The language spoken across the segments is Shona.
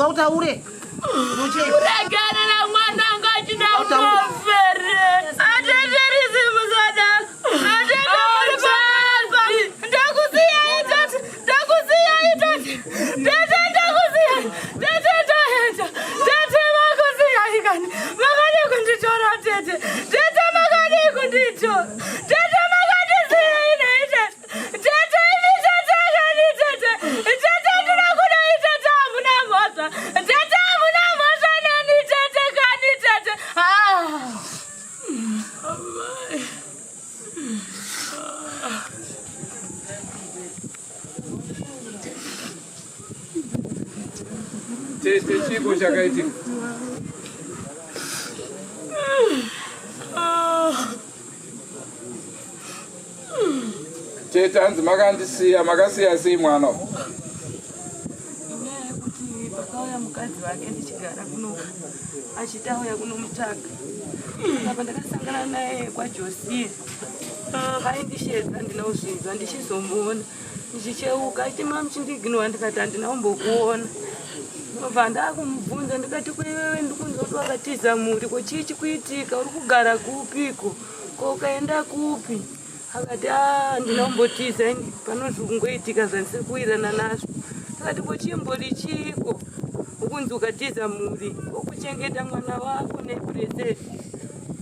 Muka utaure. Kuregerera mwana anga achida kufere. Ateterisi musadaro. Ateterisi. Ndakusiyai tete. Ndakusiyai tete. Tete ndakusiyai. Tete ndaenda. Tete makusiyai kani. Makadii kunditora tete. Tete makadii kunditora. Tete makandisiyai nei tete. Tete ini tete kani tete. Tete ndinokudai tete hamuna mhosva. Tete hamuna mhosva neni tete kani tete. Ah. Amai. Tete chiko chakaitika. Tete hanzi makandisiya, makasiya sei mwana? Inyaya yekuti pakauya mukadzi wake ndichigara kuno achiti auya kunomutsvaga. Apa ndakasangana naye kwaJosia. Vaindishedza handina kuzvinzwa ndichizomuona ndichicheuka achiti mamuchindiignora ndikati handina kumbokuona. Ndobva ndakumubvunza ndikati ko iwewe ndikunzwa kuti wakatiza mhuri ko chii chikuitika uri kugara kupiko ko ukaenda kupi? Akati ah ndina kumbotiza ini pano zviri kungoitika zvandisiri kuwirirana nazvo. Akati ko chimbori chiiko ukunzi ukatiza mhuri wokuchengeta mwana wako nepreseti.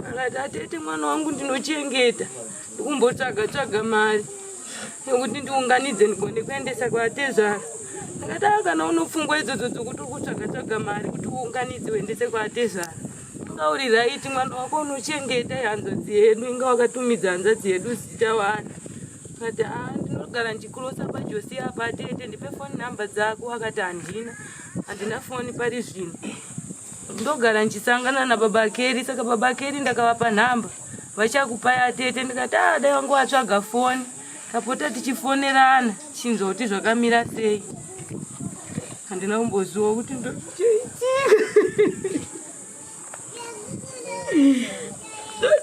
Akati atete mwana wangu ndinochengeta ndikumbotsvaga tsvaga mari nekuti ndiunganidze ndigone kuendesa kwaatezvara. Akati ah kana unopfungwa idzodzo dzokuti uri kutsvaga tsvaga mari kuti uunganidze uendese kwaatezvara. Inga uri right mwana wako unochengeta hanzvadzi yedu inga wakatumidza hanzvadzi yedu zita wani. Akati ah ndinogara ndichikurosa paJosia apa atete ndipe phone number dzako akati handina handina foni pari zvino. Ndogara ndichisangana nababa Keri saka baba Keri ndakavapa nhamba vachakupai atete ndikati ah dai wangu watsvaga foni tapota tichifonerana tichinzwa kuti zvakamira sei. Handina kumboziva kuti ndochiitika.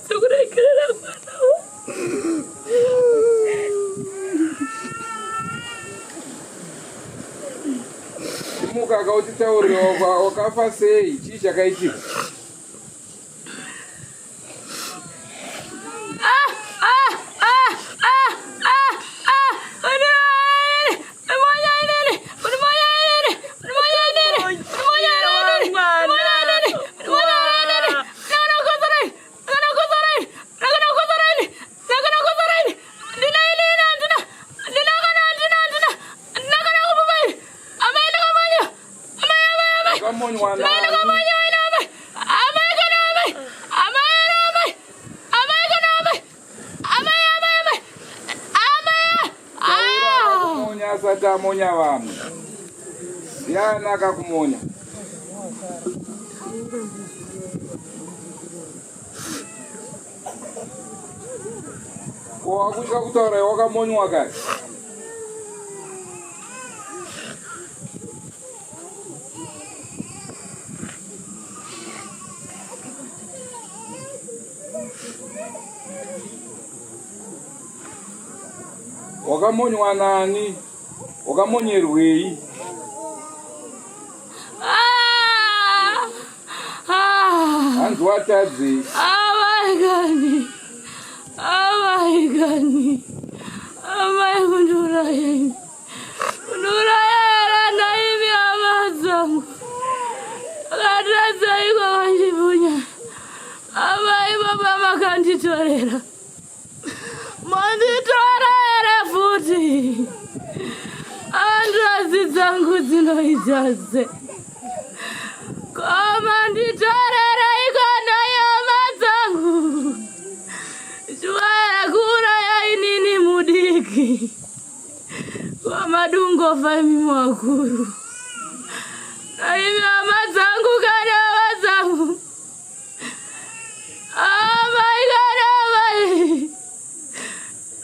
Ndokuregerera mwana Mukaka utitaurire wakafa sei? Chii chakaitika? Wakamonywa nani? Akakumonya asati amonya vamwe. Ndiani akakumonya? Ko wakutya kutaura wakamonywa kare? Wakamonywa nani? Wakamonyerwei? Hanzi watadzei? Amai amai kani, amai kundiuraya kundiuraya naimi hama dzangu akatadzaiko vandibunya amai baba makanditorera Monditora here futi? Hanzvadzi dzangu dzinoita se. Ko manditorereiko nhai hama dzangu? Shuwa here kuuraya inini mudiki? Kwamadungofa imi makuru. Naimi hama dzangu kana hama dzangu. Amai kana amai.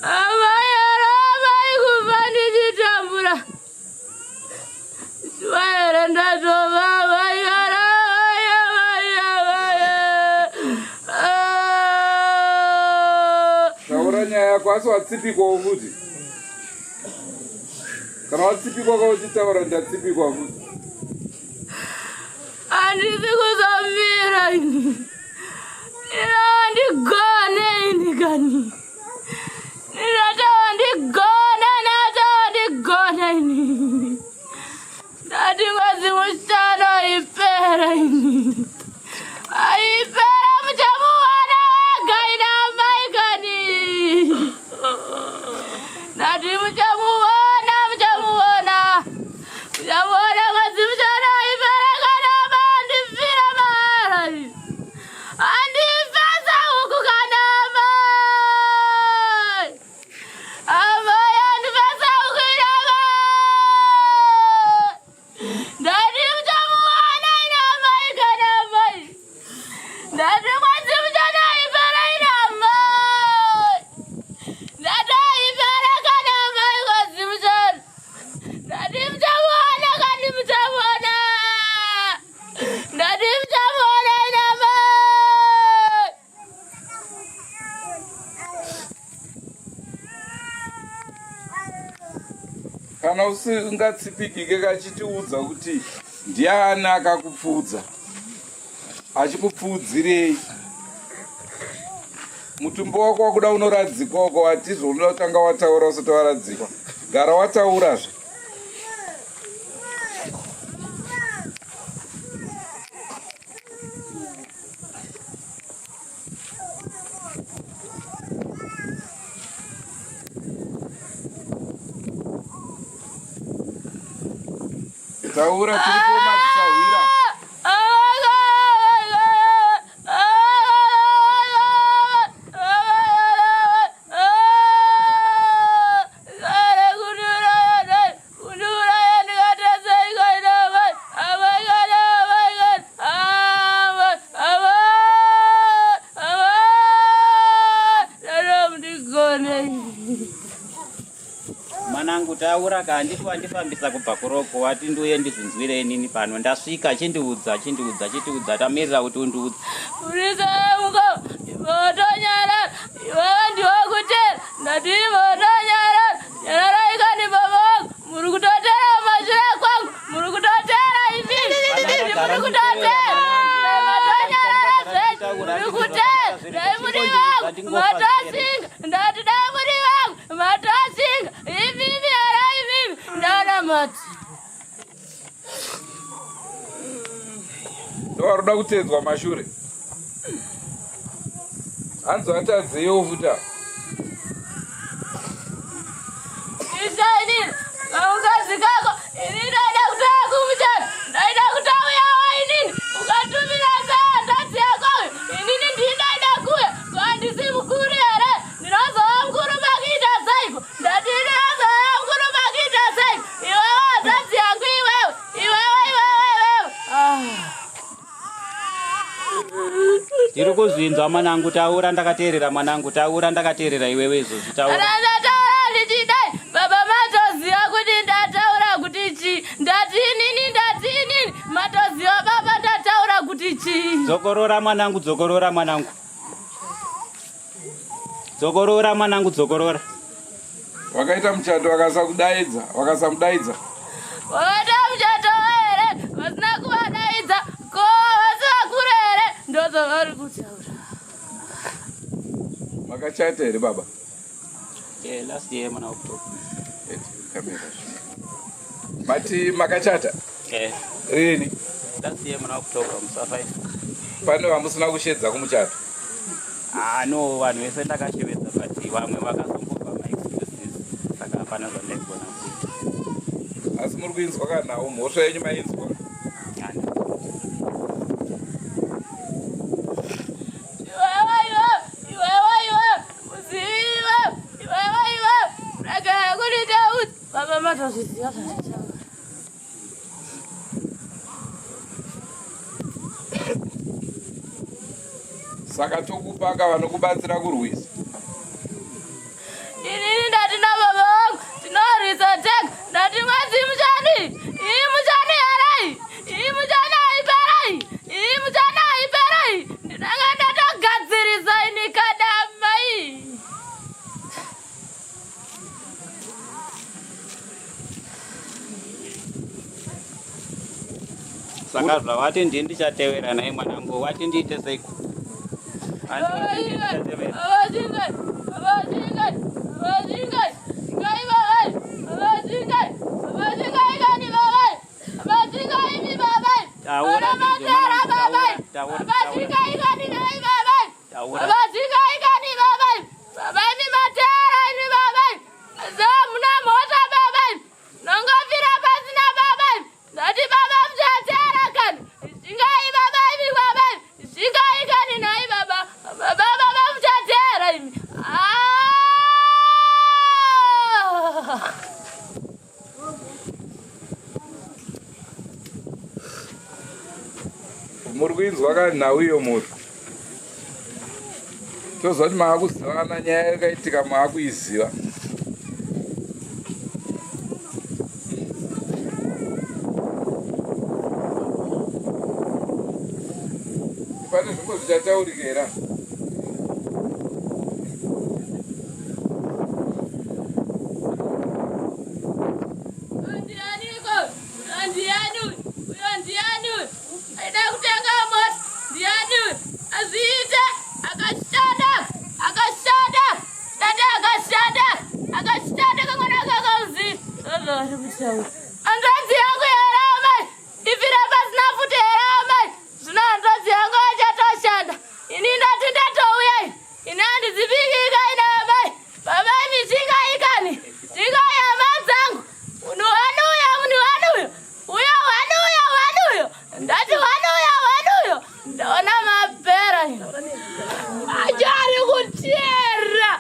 Amai here amai kufa ndichitambura. Shuwa here ndatova amai kana amai amai amai. Ah. Taura nyaya yako asi watsipikwawo futi. Kana watsipikwa ka uchitaura ndatsipikwa futi. Handisi kuzomira ini. Ini handigone ini kani. Ndatawa ndigone, ndatawa ndigone ini. Ndati mwedzi mushanu haipera ini. Haipera muchamuwana wega ina amai kani. Ndati muchamuona, muchamuona. Muchamuona mwedzi mushanu haipera kana amai andifira mahara. Andifa sahuku kana amai. Amai andifa sahuku ina amai. Ndati muchamuwana ina amai kana amai. Ndati mwedzi mushanu haipera ina amai. Ndati haipera kana amai mwedzi mushanu. Ndati muchamuona kani muchamuona. Ndati muchamuona ina amai. Kana usingatsipikike kachitiudza kuti ndiani akakupfuudza, achikupfuudzirei, mutumbi wako wakuda unoradzikwa uko watizvo unoda kutanga wataura usati waradzikwa. Gara wataurazve. Taura tiripo madzisahwira. Mwanangu taura ka, handiti wandifambisa kubva kuroko, wati ndiuye ndizvinzwire inini pano. Ndasvika, chindiudza, chindiudza, chitiudza, tamirira kuti undiudze. Urisemuko motonyarara iwewe ndiwe kutera ndati motonyarara nyararai kani baba wangu muri kutotera mashure kwangu muri kutotera imi muri kutotera matonyarara zvenyu muri kutera dai muri vangu matosinga ndati dai muri vangu matosinga imimi here imimi ndaona mati Ndovaroda kutedzwa mashure. Hanzi vatadzewo futi apa. Isha inini kamukadzi kako ini ndaida kutouya kumuchato ndaida kutouyawo inini ukatumira hanzvadzi yako uyu inini ndini ndaida kuuya ko handisi mukuru here ndinozova mukuru makuita seiko ndati ndinozova mukuru makuita seiko iwewe hanzvadzi yangu iwewe iwewe iwewe iwewe ah. Tiri kuzvinzwa mwanangu, taura ndakateerera mwanangu, taura ndakateerera iwewe izvozvi taura. Kana ndataura ndichidai baba matoziva kuti ndataura kuti chii ndati inini ndati inini matoziva baba ndataura kuti chii. Dzokorora mwanangu, dzokorora mwanangu. Dzokorora mwanangu, dzokorora. Vakaita muchato vakasakudaidza, vakasamudaidza. Vakaita muchato here vasina kuvadaidza ko vasi vakuru here ndozvavari kutaura. Makachata here baba? Yeah, last year muna October. Kamera. Mati makachata? Eh. Rini? Last year muna October musi wa 5. Pane vamusina kushedza kumuchato? Ah no, vanhu vese ndakashevedza but vamwe vakazombopa maexcuses saka hapana zvandaigona kuita. Asi muri kuinzwa kanhau mhosva yenyu mainzwa? Iwewe iwewe iwewe iwewe muzivi iwewe iwewe iwewe rega kunitaudza baba matozviziva zvanditaura. Saka tokupaka vanokubatsira kurwisa. Inini ndati nababa vangu tinorwisa tega ndati mwedzi muchani iyi muchani here iyi muchani haipera iyi muchani haipera ndinenge ndatogadzirisa ini kadama iyi. Saka zvawati ndini ndichatevera naye mwanangu, wati ndiite seiko? Ndati baba muchatera kani shingai baba imi baba shingai kani nhai baba baba baba muchatera imi. Muri kuinzwa kani nhau iyo muri toziva kuti maakuzivana nyaya yakaitika maakuiziva. Pane zvimwe zvichataurika here? Ndianiko? Ndiani uyu? Uyo ndiani uyu? Aida kutenga mota. Ndiani uyu? Azviite. Akashanda. Akashanda. Dada akashanda. Akashanda kamwana kakazi. Ari kutaura. Hanzvadzi yangu here amai? Ibvira pasina futi here amai? Zvino hanzvadzi yangu achatoshanda. Ini ndati ndatouya ini. Ini handidzibikika ini amai. Baba imi chingai kani. Chingai hama dzangu. Munhu wanuya, munhu wanuyo. Uyo wanuya, wanuyo. Ndati wanuya, wanuyo. Ndaona mapera. Manje ari kutera.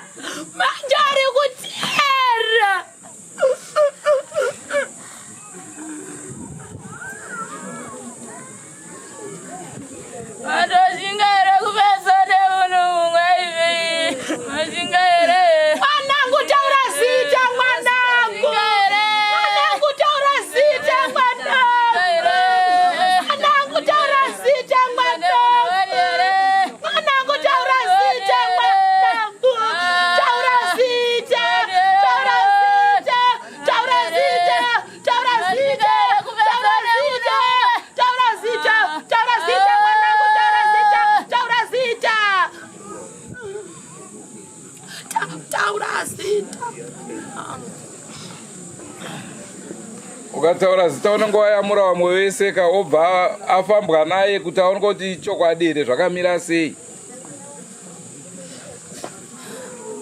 Manje ari kutera. Matoshinga here kupesa nemunhu mumwe ivi? Mashinga here? Mwanangu taura zita mwanangu. Mwanangu taura zita mwanangu. Mwanangu taura zita mwanangu. Mwanangu taura zita mwanangu. Taura zita. Taura zita. Taura zita. Taura zita. Taura zita. Taura zita. Taura zita mwanangu taura zita. Taura zita. Taura zita. Ukataura zita unenge wayamura vamwe vese ka obva afambwa naye kuti aone kuti chokwadi here zvakamira sei.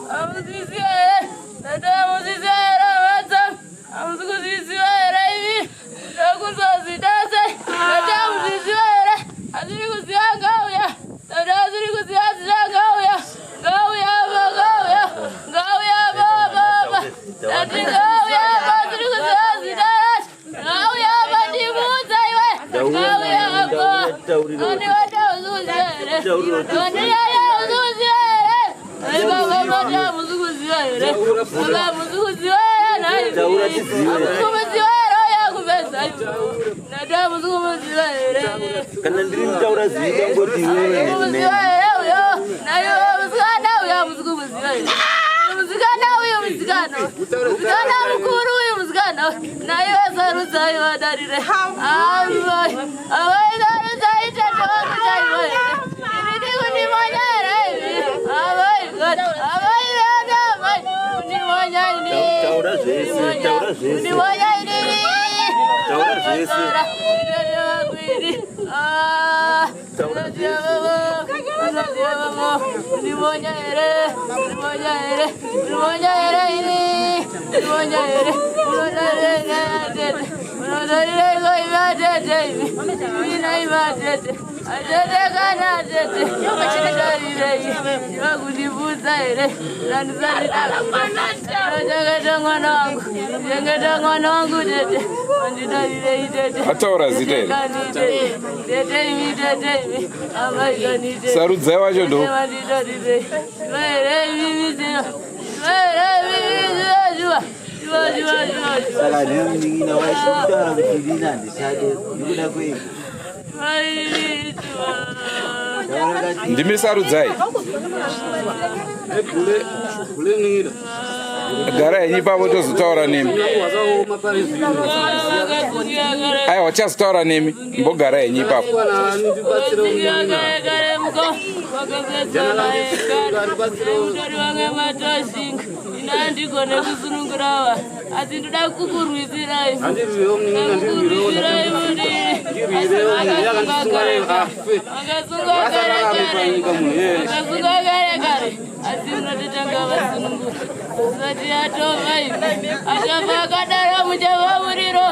Hamuziziva here? Tete hamuziziva here hama Hamusi kuziziva here imi? Ndakunzwa zita sei? Tete hamuziziva here? Hatiri kuziva ngauya. Tete hatiri kuziva zita ngauya. Ngauya apa ngauya. Ngauya apa apa apa. Tati ngauya apa hatiri kuziva zita racho. Ngauya apa ndimuudza iwe. Ngauya apa. Andiwata uzuziva here? Andiwata uzuziva here? Ai baba mati hamusi kuziva here? Baba hamusi kuziva here nhai? Hamusi kumuziva here uya kupedza? Ndati hamusi kumuziva here? Kana ndiri mutaura zita ngoti iwewe. Kumuziva here uyo? Naiwe musikana uyo hamusi kumuziva here? Musikana uyu musikana. Musikana mukuru uyu musikana. Naiwe sarudzai vadarire. Amai. Amai sarudzai tete wangu chaivo here? Ini kunimonya here imi? Amai. Amai vana amai. Kunimonya ini. Taura zvese, taura zvese. Kunimonya ini. Taura zvese. Taura Unimonya here? Unimonya here? Unimonya here ini? Unimonya here? Unodarire imi atete imi. Imi imi atete. Atete kana atete. Unodarire Vakundibvunza here? Ndandisati ndachengeta mwana wangu. Chengeta mwana wangu tete. Wandidarirei tete. Ataura zita here? Kani tete. Tete imi tete imi. Amai kani tete. Sarudzai wacho ndo. Wandidarirei. Here imi imi ziva. Here imi imi ziva ziva. Ziva ziva ziva ziva. Saka ndiye munin'ina wacho kutaura kuti inini handichade nekuda kwei? Ndimi sarudzai. Kule ningira. Gara henyu ipapo tozotaura nemi. Aiwa tichazotaura nemi. Mbogara henyu ipapo. Inandigone kusunungurawa asi ndoda kukurwisirai kukurwisirai makasungwa kare kare makasungwa kare kare asi munototanga vasunungura usati atova imi achafa akadaro muchava muriro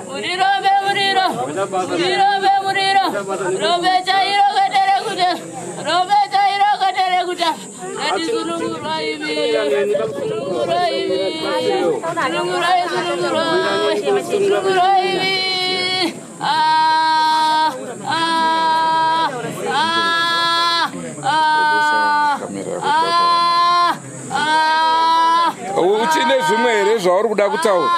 muriro ve muriro muriro ve muriro rombe chairo katere kuta rombe chairo katere kuta ngatisunungurwa imi sunungurwa imi sunungurai sunungurai sunungurai imi ah ah ah ah ah ah Uchine zvimwe here zvauri kuda kutaura?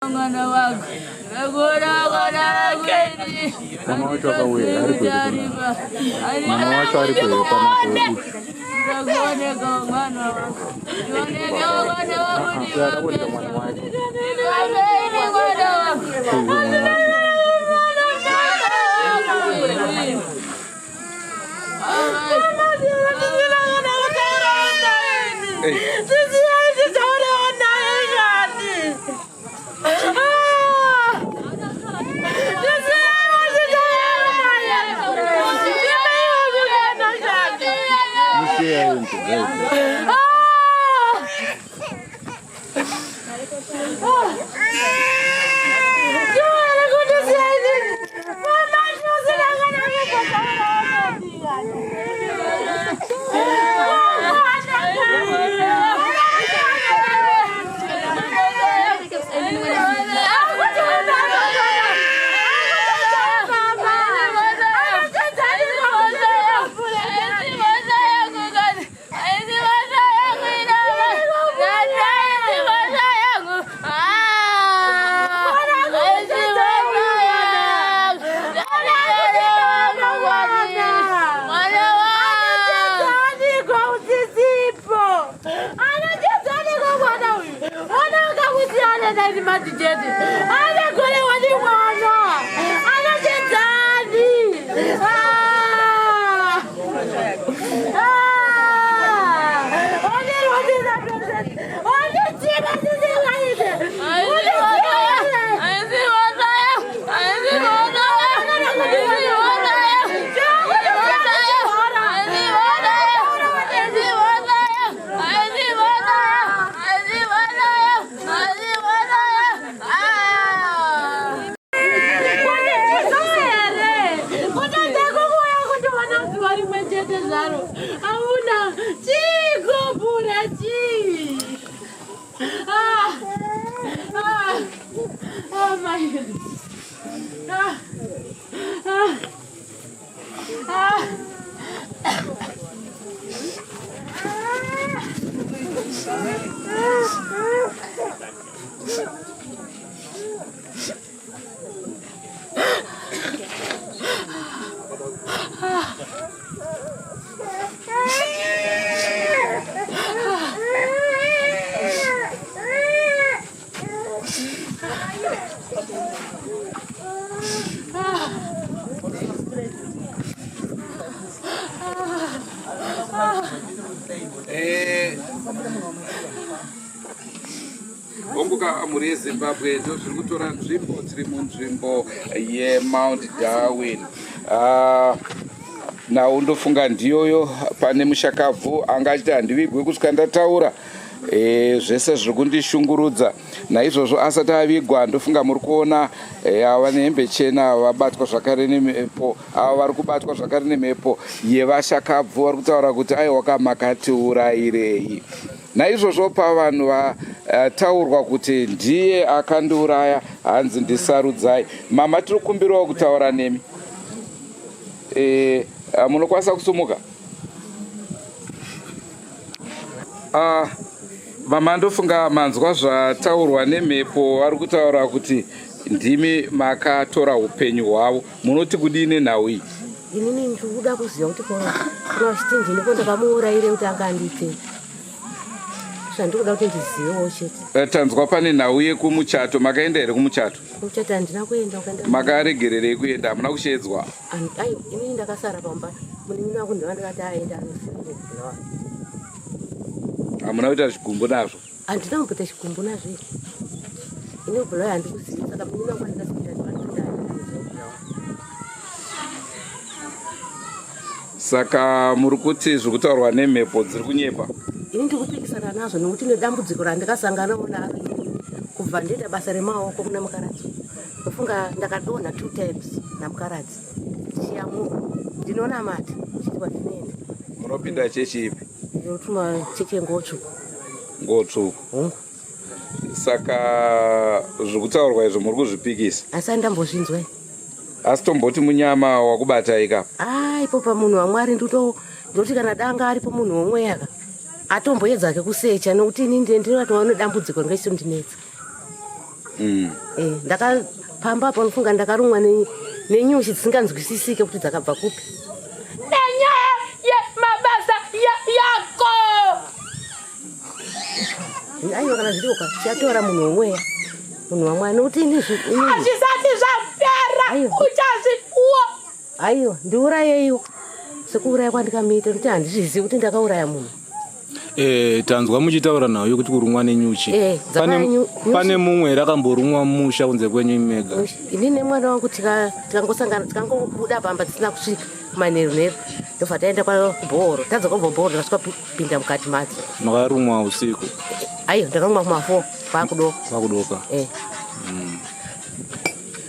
Mwana wangu Mwana wacho akauya ari kuenda pana mwana wacho ari kuenda pana kuenda mwana wacho. Honguka mhuri yeZimbabwe, ndozviri kutora nzvimbo. Tiri munzvimbo yeMount Darwin. Nhau ndofunga ndiyoyo. Pane mushakabvu anga achiti handivigwe kusvika ndataura zvese zviri kundishungurudza. Naizvozvo asati avigwa, ndofunga muri kuona ava nehembe chena vabatwa zvakare nemhepo. Ava vari kubatwa zvakare nemhepo yevashakabvu, vari kutaura kuti aiwaka makatiurayirei. Naizvozvo pavanhu vataurwa kuti ndiye akandiuraya, hanzi ndisarudzai. Mama, tiri kukumbirawo kutaura nemi. Munokwanisa kusumuka? Mama, ndofunga manzwa zvataurwa nemhepo. Vari kutaura kuti ndimi makatora upenyu hwavo. Munoti kudii nenhau iyi? Inini ndikuda kuziva kuti kuna vachiti ndini ko ndakamuurayire kuti anga andiitei. Zvandikuda kuti ndizivewo chete. Eh, tanzwa pane nhau yekumuchato makaenda here kumuchato? Kumuchato handina kuenda ukaenda. Makaregererei kuenda hamuna kusheedzwa? Ai, inini ndakasara pamba. Munin'ina wangu ndiva ndakati aenda anoziva. Hamuna kuita zvigumbu nazvo? Handina kumboita chigumbu nazvo ini. Ini Bulawayo handikuzivi saka munin'ina wangu andikasikuita Saka muri kuti zviri kutaurwa nemhepo dziri kunyepa? Ini ndiri kupikisana nazvo nekuti nedambudziko randikasanganawo naro kubva ndoita basa remaoko kuna Mukaradzi. Ndofunga ndakadonha two times naMukaradzi ndichiyamurwa. Ndinonamata chiti kwandinoenda. Munopinda chechi ipi? Ndinotuma chechi yenguwo tsvuku. Nguwo tsvuku? Hongu. Saka zviri kutaurwa izvo muri kuzvipikisa? Asi andambozvinzwa. Asi tomboti munyama wakubatai ka? Ah, ipo pamunhu waMwari ndito ndoti kana danga aripo munhu womweya ka atomboedza ke kusecha nokuti ini ndiye ndinotoona nedambudziko ringe richitondinetsa. Eh, ndakapamba apo nofunga ndakarumwa nenyuchi dzisinganzwisisike kuti dzakabva kupi. Nenyaya yemabasa yako. Aiwa kana zviri uka chiatora munhu womweya munhu wamwari nokuti ini hazvisati zvapera uchazvipuwa. Aiwa ndiurayeiwo sekuuraya kwandikamuita nokuti handizvizivi kuti ndakauraya munhu. Eh, tanzwa muchitaura nhau yekuti kurumwa nenyuchi eh, pane mumwe here akamborumwa musha kunze kwenyu mega? Ini nemwana wangu tikangosangana tikangobuda pamba tisina kusvika manheru nheru ndobva taenda kwabhoro tadzoka kubva bhoro ndikasvika pinda mukati madzo. Makarumwa usiku? Aiwa ndakarumwa kumafo kwakudoka. Kwakudoka. Eh.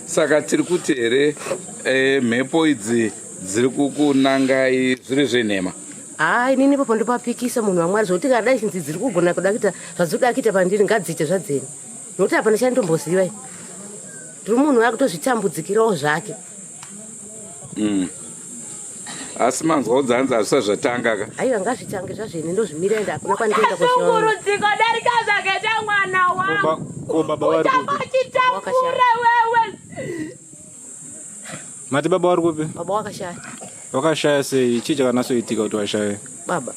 Saka tiri kuti here eh, mhepo idzi dziri kukunangai zviri zvenhema? Haa inini ipapo ndopapikisa munhu waMwari zvekuti kana dai chinzi dziri kugona kuda kuita zvadziri kuda kuita pandiri ngadziite zvadzeni nokuti hapana chanditomboziva ini ndiri munhu akutozvitambudzikirawo zvake. Asi manzwa kuti hanzi hazvisati zvatanga ka? Aiwa ngazvitange zvazvene ndozvimira ende hakuna kwandinoenda koshora. Shungurudziko darika zvakaita mwana wangu. Ko baba vari kupi? Uchambachitambura wewe. Mati baba vari kupi? Baba wakashaya. Vakashaya sei? Chii chakanatsoitika kuti vashaye? Baba.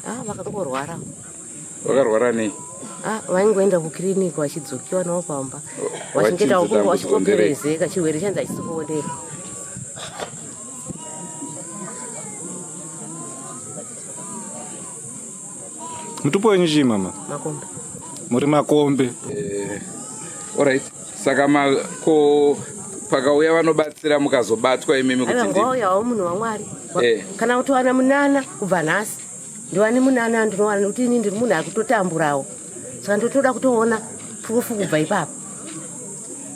Ah, vakangorwara. Vakarwara nei? Ah, vaingoenda kukiriniki vachidzokiwa navo pamba. Vachingeta vachikoperezeka chirwere chanzi hachisi kuoneka. Mutupo wenyu chii mama? Makombe. Muri makombe. Eh, alright. Saka ko pakauya vanobatsira mukazobatwa imimi kuti ndi? Vauyawo munhu waMwari. Eh. Kana kutowana munana kubva nhasi. Ndiwane munana ndinowana nekuti ini ndiri munhu ari kutotamburawo. Saka ndotoda kutoona purufu kubva ipapo.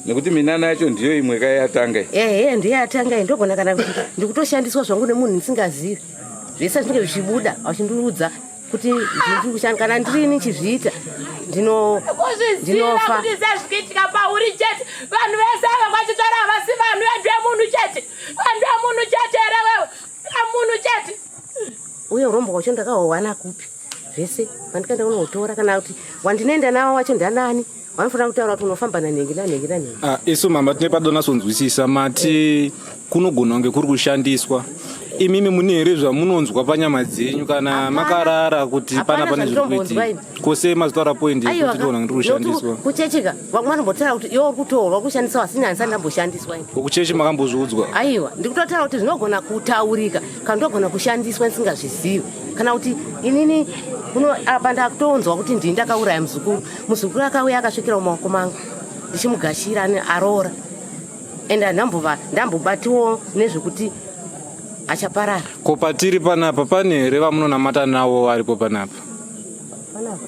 Nekuti minana yacho ndiyo imwe kai yatanga. Ehe, ndiyo yatanga ndogona kana kuti ndikutoshandiswa zvangu nemunhu ndisingazivi. Zvese zvinenge zvichibuda vachindiudza kuti ndiri kushanda kana ndirini ndichizviita ndinofa. Kuti sezvikuitika pauri chete vanhu vese ava kwachitsvara havasi vanhu vedu vemunhu chete vanhu vemunhu chete here wewe vemunhu chete. Uye urombo hwacho ndakahuwana kupi zvese pandikaenda kunohutora kana kuti wandinoenda nawo wacho ndanani vanofanira kutaura kuti unofamba nanhengi nanhengi nanhengi. Ah, isu mama tine padonasonzwisisa mati kunogona kunge kuri kushandiswa. Imimi mune here zvamunonzwa panyama dzenyu kana makarara kuti pana pane zviri kuitika? Ko sei mazitaura point yekuti ndogona kunge ndiri kushandiswa? Kuchechika vamwe vanombotaura kuti iwe uri kutorwa kushandiswa asi ini handisati ndamboshandiswa ini. Ko kuchechi makambozviudzwa? Aiwa, ndikutotaura kuti zvinogona kutaurika kana ndogona kushandiswa ndisingazvizivi kana kuti inini kuno apa ndakutonzwa kuti ndini ndakauraya muzukuru. Muzukuru akauya akasvikira mumaoko mangu ndichimugashira aroora ende ndambobatiwo nezvekuti achaparara. Ko patiri panapa pane here vamunonamata navo varipo panapa? Panapa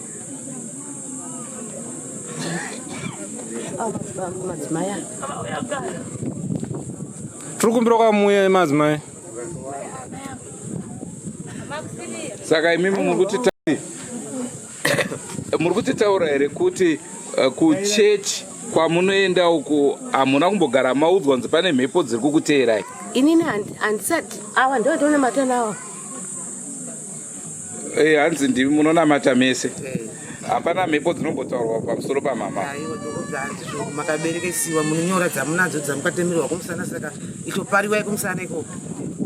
madzimai aya. Tiri kumbira kwamuye madzimai. Saka imimi muri kutitaura here kuti kuchechi kwamunoenda uku hamuna kumbogara maudzwa kunzi pane mhepo dziri kukuteerai? Inini handisati ava ndivo ndinonamata navo. Hanzi ndimi munonamata mese. Hapana mhepo dzinombotaurwa pamusoro pamama. Aiwa, ndokubva handizvo makaberekesiwa munonyora dzamunadzo dzamukatemerwa kumusana saka itopariwai kumusana ikoko.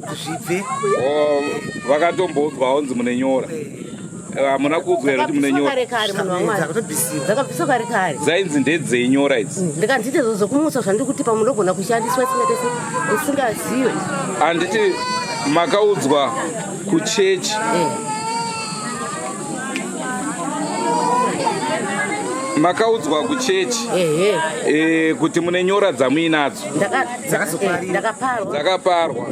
kuti zvibve. Oh, vakatomboudzwa onzi mune nyora. Eh, hamuna kuudzwa here kuti mune Dzakabviswa nyora? kare kare munhu wamwari. Dzakatobvisiwa. Dzakabviswa kare kare. Dzainzi ndedzei nyora idzi? Ndikanzi izvo zvokumutsa zvandiri kuti pamunogona kushandiswa isingatese isingazive. Handiti makaudzwa kuchechi? Makaudzwa kuchechi Ehe. kuti mune nyora dzamuinadzo Dzakazoparira. Ndakaparwa. Dzakaparwa.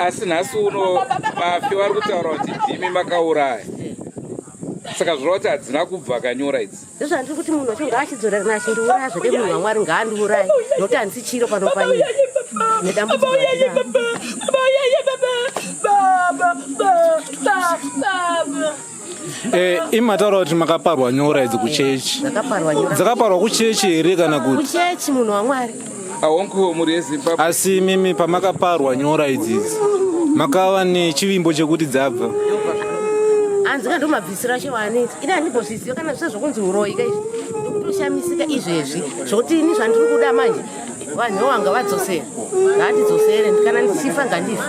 Asi nhasi uno vafi vari kutaura kuti ndimi makauraya, saka zvoreva kuti hadzina kubva kanyora idzi. Ndozvandiri kuti munhu wacho ngaachidzora kana achindiuraya zvake, munhu wamwari ngaandiuraye, nokuti handisi chiro pano panyika nedambudziko randinaro. Imataura kuti makaparwa nyora idzi kuchechi? Dzakaparwa nyora. Dzakaparwa kuchechi here kana kuti? Kuchechi, munhu wamwari. Ahonko mhuri yeZimbabwe. Asi mimi pamakaparwa nyora idzidzi makava nechivimbo chekuti dzabva? Hanzi ndo mabvisiro acho anoita, ini handimbozviziva kana zvise zvokunzi uroyi ka izvi. Ndikutoshamisika izvezvi zvokuti ini zvandiri kuda manje, vanhu wanga vadzosera, ngaatidzosere. Kana ndichifa ngandife,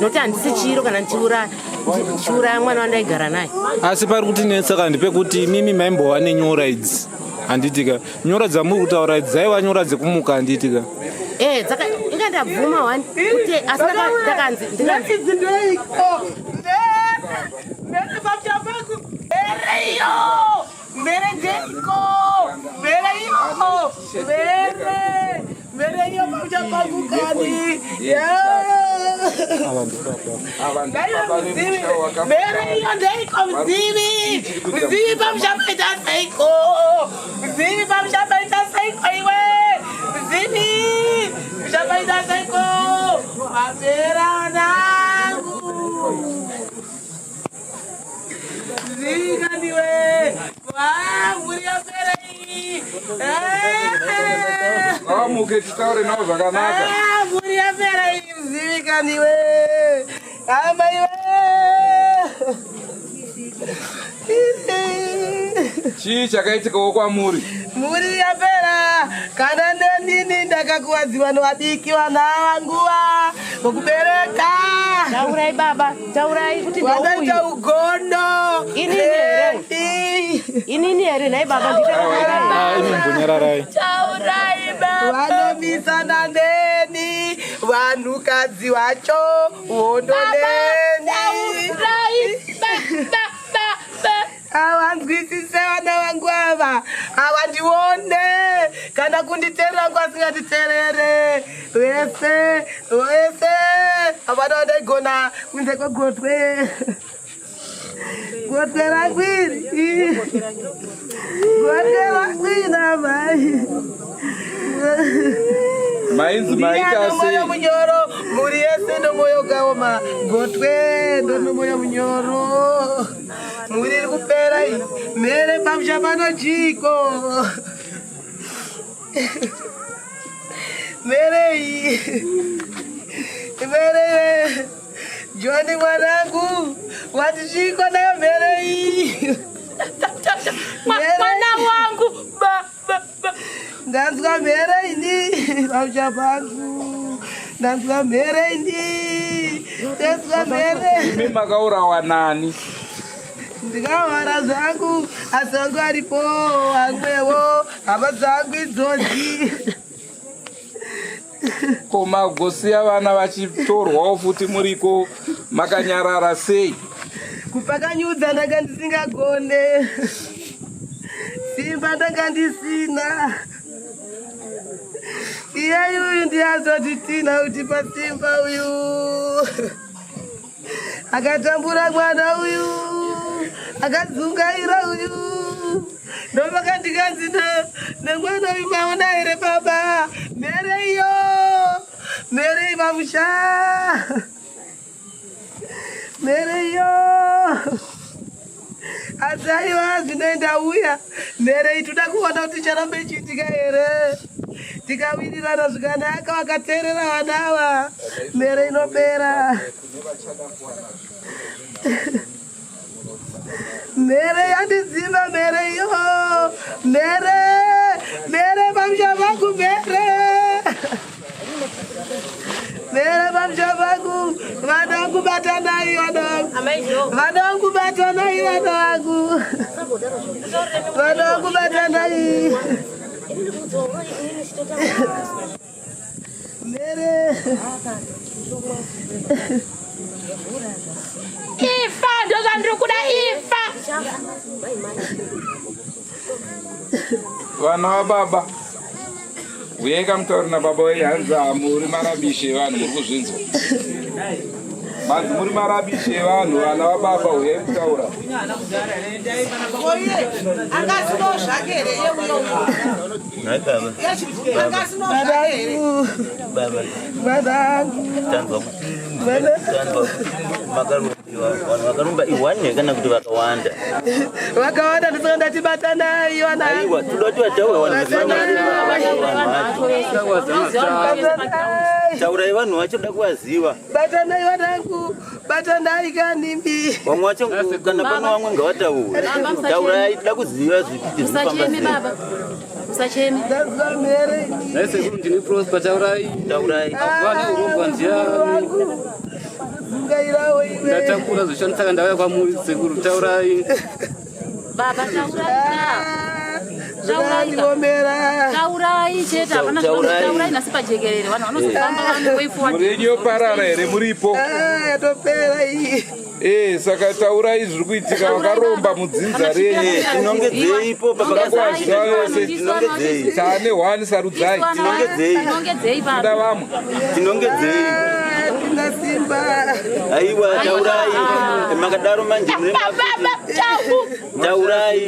nokuti handisi chiro kana ndichiuraya ndichiuraya mwana wandaigara naye. Asi pari kutinetsa kandi pekuti mimi maimbova nenyora idzi, handitika? Nyora dzamuri kutaura idzi dzaiva nyora dzekumuka, handitika? Eh, dzaka inga ndabvuma wani kuti asi ndakanzi ndikanzi Idzi ndeiko? Mbere, mbere pamusha pangu, mbere iyo, mbere ndeiko? Mbere iyo, mbere, mbere iyo pamusha pangu kani. Ava Ngaiwe muzivi, mbere iyo ndeiko muzivi? Muzivi pamusha paita seiko? Muzivi pamusha paita seiko iwe? Muzivi pamusha paita seiko? Mapera nangu. Muzivi kaniwe. Mhuri yapera iyi. Ngavamuke titaure navo zvakanaka. Ah, mhuri yapera iyi, muzivi kaniwe. Hama iwe. Chii chakaitikawo kwamuri? Mhuri yapera. Kana nenini ndakakuwadziwa nevadiki vana vanguva vokubereka. Taurai baba, taurai kuti Wakaita ndouyu. ugondo. Inini here? Neni. Inini here nhai baba? Nditaurai. Imi mbonyararai. Vanomisana neni vanhukadzi vacho hondo neni. Havanzwisise vana vangu ava, havandione kana kunditeerera vangu vasinganditeerere. Vese vese havana vandaigona kunze kwegotwe, gotwe rangu iri, gotwe rangu ina mai. Mainzi maita Ndiani sei? mwoyo munyoro, mhuri yese nomwoyo ukaoma, gotwe ndonomwoyo munyoro. Mhuri iri kupera iyi, mhere pamusha pano chiko? Mhere iyi, mhere iwe. Joni mwanangu, wati chiko nayo mhere iyi? Mwana wangu. Ndanzwa mhere ini pamusha pangu, ndanzwa mhere ini, ndanzwa mhere. Imi makaurawa nani? Ndikahwara zvangu, asi vangu aripo vamwewo hama dzangu idzodzi. Ko magosiya vana vachitorwawo futi muriko makanyarara sei? Kupakanyudza ndanga ndisingagone, simba ndanga ndisina. Iye uyu ndiye tina utipa simba uyu, akatambura mwana uyu, akadzungaira uyu. Ndomaka ndikanzi nemwana uyu, maona here baba mhere iyo, mhere ipamusha, mhere iyo. Asi aiwa, zvinoenda uya mhere iyi, toda kuona kuti icharamba ichiitika here. Tikawirirana zvakanaka, vakateerera vana ava, mhere inopera. Mhere yandidzimba, mhere iyo, mhere, mhere pamusha pangu, mhere, mhere pamusha pangu. Vana vangu batanai vana vangu. Vana vangu batanai vana vangu. Vana vangu batanai. Mere. Ifa ndozvandiri kuda ifa. Vana vababa uyai kamutauri nababa wenyu hanzi muri marabishi evanhu muri kuzvinzwa manzi muri marabishi evanhu vana vababa uyai kutaura. Oye, angasinawo zvake here iye uyo uyo? Nhai baba. Angasinawo zvake here? Baba. Vanangu. Tanzwa kuti tanzwa kuti makarombiwa vanhu vakaromba ihwani here kana kuti vakawanda? Vakawanda ndosaka ndati batanai vanangu. Aiwa, toda kuti vataure vanhu Batanai. Taurai vanhu vacho toda kuvaziva. Batanai vanangu. Batanai kanimbi. Vamwe vacho kana pano vamwe ngavataure. Baba, musacheme. Taurai toda kuziva zvikuti zvinofamba Musacheme sei. baba. Musacheme. Ndazwa mhere. Nhai sekuru ndini Prosper taurai. Taurai. Vane urombwa ndiani? Zungairawo iwe. Ndatakura zvoshandisa saka ndauya kwamuri sekuru taurai. Baba taurai. Zvakandiomera. Taurai chete hapana Taurai. taurai nhasi pajekerere vanhu vanozofamba vanhu way forward. Mhuri yenyu yoparara here muripo? Yatopera iyi. Eh, saka taurai zviri kuitika vakaromba mudzinza renyu. Tinongedzeipo Toda kuvaziva vese. Tinongedzei. Taane hwani sarudzai. Tinongedzei. Tinongedzei baba. Toda vamwe. Tinongedzei. Tina simba. Aiwa taurai. Makadaro manje mune Baba changu. taurai.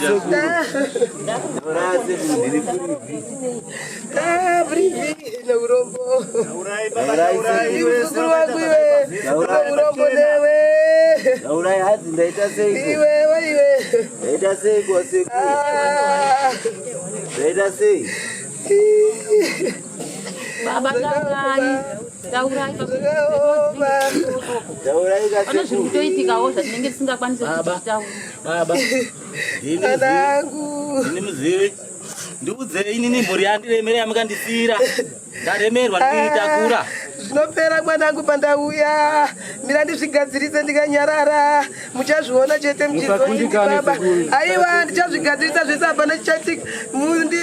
Sekuru. Taurai sekuru ndiri furibvi. Ah, brivi neurombo. Taurai Iwe muzukuru wangu iwe. Neurombo newe. Taurai hadzi ndaita seiko? Iwewe iwe. Ndaita seiko sekuru? Ndaita sei? Baba taurai. Taurai baba. Taurai Pane zviri kasekuru. kutoitikawo zvatinenge tisingakwanisi kuti titaure. Baba. Ndini muzivi. Ndiudzei inini mhuri yandiremera yamukandisira. Ndaremerwa ndikuitakura. Zvinopera mwanangu pandauya. Mira ndizvigadzirise ndikanyarara. Muchazviona chete Musakundikane, muchizobaba. sekuru. Aiwa ndichazvigadzirisa zvese hapana chichaitika. Mundi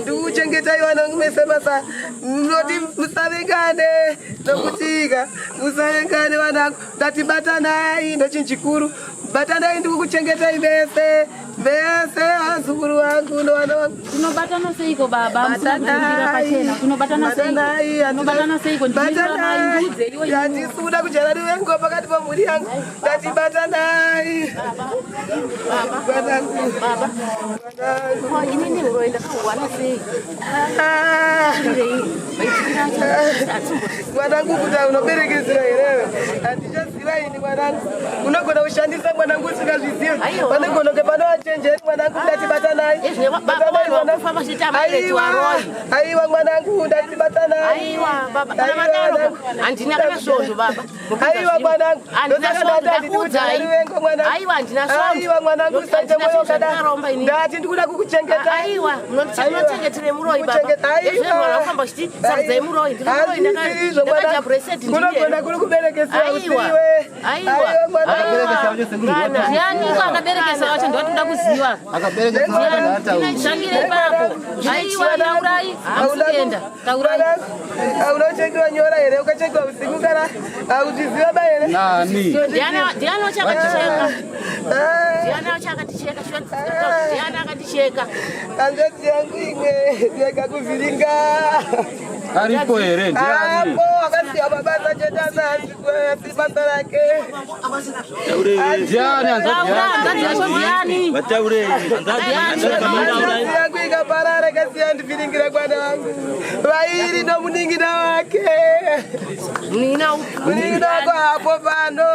ndikuchengetai vanangu mese masa. Munoti musavengane nokutika. Musavengane vanangu. Ndati batanai ndochinhu chikuru. Batanai ndikukuchengetai mese. Mese vazukuru vangu nevana vangu. Tinobatana seiko baba? Musina pachena. Tinobatana seiko? Tinobatana seiko? Batanai. Ndiudzeiwo Handisi kuda kudyara ruvengo pakati pemhuri yangu. Ndati batanai. Batanai. Baba. Ko inini uroyi ndakauwana sei? Mwanangu kuti unoberekezera here? Handichaziva ini mwanangu. Unogona kushandisa mwanangu usingazvizivi. Panogona kunge pane vachenjeri mwanangu ndati batanai. Batanai mwanangu. Aiwa. Aiwa mwanangu ndati batanai. Aiwa baba, kana madaro handina kana svondo baba. Aiwa mwanangu. Handina Ndosaka svondo ndati handidi ndakuudzai. kudyara ruvengo mwanangu. Aiwa handina svondo. Aiwa mwanangu usaite Handina moyo svondo wakadaro. zvandakaromba inini. Ndati ndikuda kukuchengeta. Aiwa, munochengetere muroyi baba. Kuchengeta, aiwa. Ezvino vanhu vakufamba vachiti sarudzai muroyi. Ndiri muroyi Handisi izvo ndakadya mwanangu. bhureseti Kunogona kuri kuberekesera Aiwa. usiwe. Aiwa. Aiwa mwanangu. Ndianiko akaberekesa wacho ndowatoda kuziva. Tangire ipapo. Aiwa taurai. Hamusi kuenda. Taurai. Hauna kuchekiwa nyora here? Ukachekiwa usiku kana hauzviziva ba here? Nani? Ndiani wacho akaticheka? Ndiani wacho akaticheka? Ndiani akaticheka? Hanzvadzi yangu imwe ndiyega kuvhiringa. Aripo here ndiani? Apo akasiya mabasa chete asi asi basa rake. Ndiani hanzvadzi Hanzvadzi yacho ndiani? Vataurei. Hanzvadzi yangu ikaparara ikasiya ndivhiringira mwana wangu. Vairi nomunin'ina wake. Munin'ina upi? Munin'ina wako hapo pano.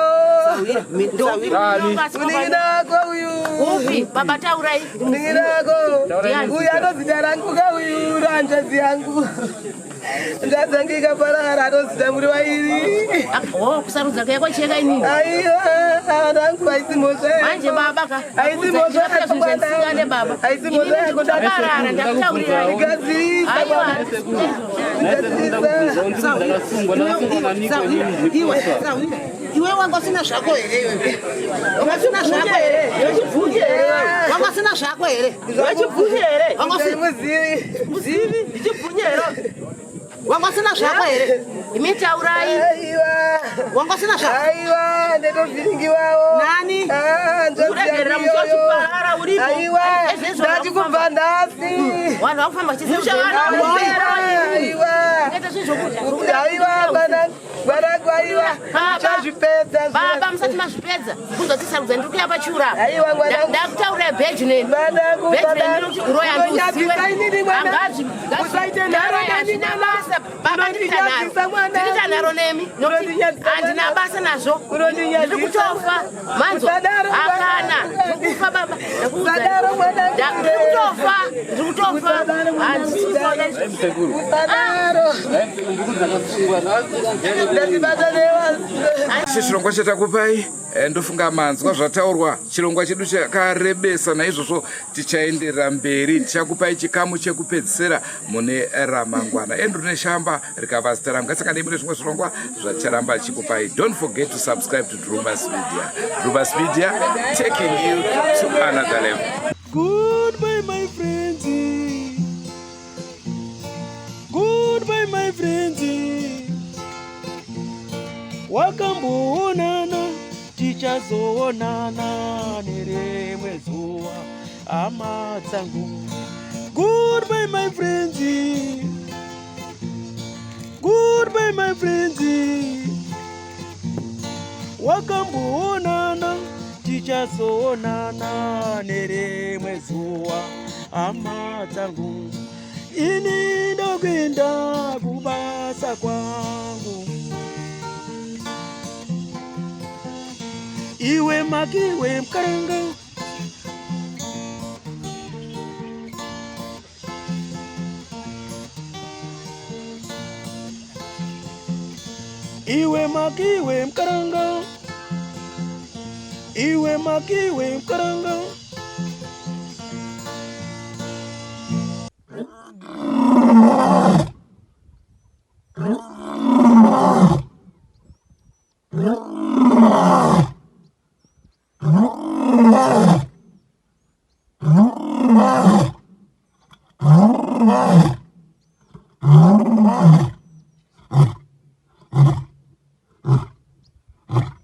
Munin'ina wako uyu. Upi? Baba taurai. Munin'ina wako. Ndiani? Uyu anozita rangu ka uyu hanzvadzi yangu. Nzvadzi yangu ikaparara anozita muri vairi. Oh, kusarudza kuya kwacheka inini. Aiwa, anangu haisi mhosva yako. Manje baba ka. Haisi mhosva yako mwana. Baba. Haisi mhosva yako Ndakarara ndakutaurirai. Gadzirisa Aiwa. Iwe, iwe wanga usina zvako here iwe? Wanga usina zvako here? Wanga usina zvako here? Wachibvunye here? Wanga usina Muzivi. Ndichibvunye here? Wanga usina zvako here? Imi taurai. Aiwa. Wanga usina zvako. Aiwa, ndetoviringiwawo. Nani? Ah, nzvadzi Kuregerera yangu musi iyoyo. wachiparara uripo. Aiwa, Ezvezvo ndati kubva nhasi. Vanhu vakufamba Aiwa. Aiwa, mwanangu, mwanangu, aiwa. Uchazvipedza Baba musati mazvipedza kuzotisarudza ndiri kuya pachura. Aiwa, mwanangu. Ndakutaurira bheji neni. Mwanangu, Bheji neni mwanangu. ndinoti uroyi handiuziwe. Unonyadzisa inini, mwanangu. Hangazi. Usaite nharo neni, Hazvina basa. Baba ndiri tanharo. Unondinyadzisa, mwanangu. Ndiri tanharo nemi. Nokuti Unondinyadzisa, handina mwanangu. basa nazvo. Unondinyadzisa. Ndiri kutofa. Manzo. Usadaro, Hakana. mwanangu. Ndiri kufa baba. Ndakuudza. Usadaro, mwanangu. Ndiri kutofa. Ndiri kutofa. Usadaro, mwanangu. Handisi Usadaro. Ndatibata newa. Ichi chirongwa chatakupai ndofunga manzwa zvataurwa. Chirongwa chedu chakarebesa, naizvozvo tichaenderera mberi tichakupai chikamu chekupedzisira mune ramangwana. Andrew Neshamba rikava zita rangu. Ngatisangane mune zvimwe zvirongwa zvacharamba chikupai. Don't forget to subscribe to Drumas Media. Drumas Media, taking you to another level. Goodbye, my friends. Goodbye, my friends. Wakamboonana, tichazoonana nerimwe zuva, hama dzangu. Goodbye, my friends. Goodbye, my friends. Wakamboonana, tichazoonana nerimwe zuva, hama dzangu. Ini ndokuenda kubasa kwangu. Iwe makiwe mkaranga. Iwe makiwe mkaranga. Iwe makiwe mkaranga.